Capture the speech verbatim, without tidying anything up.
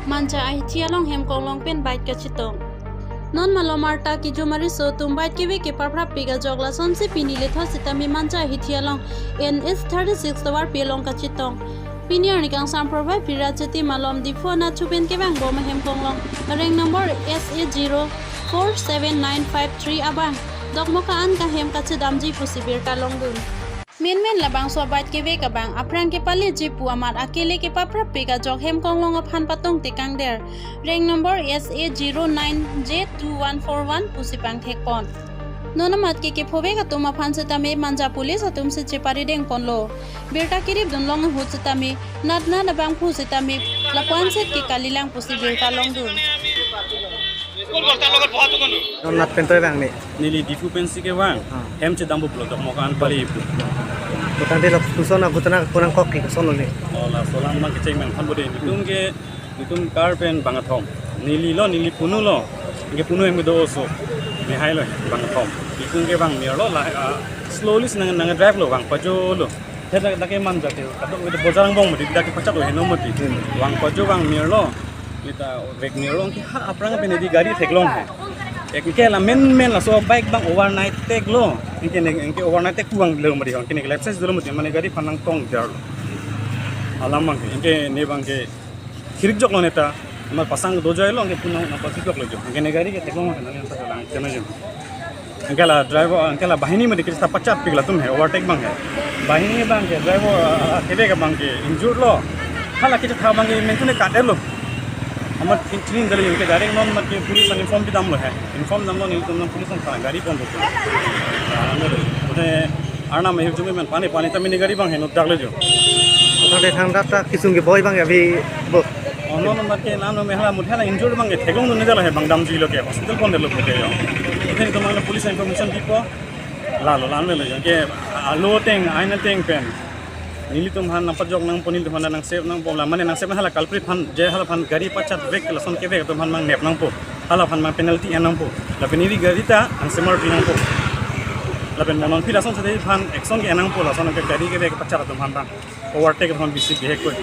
Manja ahithi along hem konglong pen bike kachetong. Non malom arta kejumari so atum bike kevek kepaprap pik ajok lasonsi pini lethot sitame Manja ahithi along N H thirty-six tovar pi along kachetong. Pini arni kangsam provai pira cheti malom Diphu anatthu pen kevang bom ahem konglong rank number S A zero four seven nine five three abang dokmoka an kahem kachedamji pusi birta longdun. Menmen labangso bike kevek abang aphrang kepaleji pu amat akele kepaprap pik ajok hem konglong aphan patong tekangder rank number S A zero nine J two one four one pusi pangthek pon. Non amat ke kephovek atum aphan sitame Manja police atum si cheparideng ponlo. Birta kirip dunlong ahut sitame natna nabangphu sitame lapuan set ke kalilang pusi birta longdun. Non nat pen toi bang ni. Neli Diphu pensi kevang. Ah. Hem chedampo pulo dokmoka an pali pu. Butang de lo puson a butana kunang kok ki puson lo ni. Oh, laso alam abang kecheng meng than bode. Itum ke, itum car pen bang athom. Neli lo, neli punu lo. Ke punu hem do oso. Nehai lo bang athom. Itum ke bang mir lo la, ah, slowly si nang, nang drive lo bang pajo lo. He dak, dak ke Manja ke, kadok ke bojar angbong mati, dak ke pachak lo heno mati. Hmm. Bang pajo bang mir lo. Kita vek mir lo ke ha aphrang pen di gari theklong he. Anke la menmen laso bike bang overnight thek lo. Anke ne, anke overnight thek pu bang lo mati. Anke ne left side dolo mati, mane gari phan nangtong jar lo. Alam abang ke, anke ne abang ke khirijok lo neta. Amar pasang do jai lo, anke punu nangpachijok lo jo. Anke ne gari ke theklong he, nang yang ta lang kena jo. Anke la driver, anke la banghini mati kiri ta pachat pik latum he, overtake bang he. Banghini bang ke, driver, ah, ah, kevek abang ke injured lo. Hala kechetha abang ke mentune kat lo. Amat kin clean dali anke direct non amat ke police an inform pidam lo he. Inform dam lo nelitum nang police an thana gari pon lo. Ah, ano lo. Udah Arnam ahirjume men pani pani ta mini gari bang heno dak le jo. Tangte thang dak ta kisung ke boi bang ya bi bo. Oh, non non ke nam no mehla muthe la injured bang ke theklong dun jalo he bang damji lo ke hospital pon delo ke yo. Then to mang police information dipo. Lalo lan le jo ke alo ateng aina ateng pen. Nelitum aphan nangpajok nangpo, nelitum aphan nang save nangpo. La mane nang save hala culprit aphan je hala aphan gari pachat vek lason kevek atum aphan mang nep nangpo. Hala aphan mang penalty en nangpo. Lapen neli gari ta angsemar pi nangpo. Lapen monon phi lason sade aphan action ke en nangpo lason ke gari kevek pachat atum aphan ta. Overtake aphan bisi bihek ko.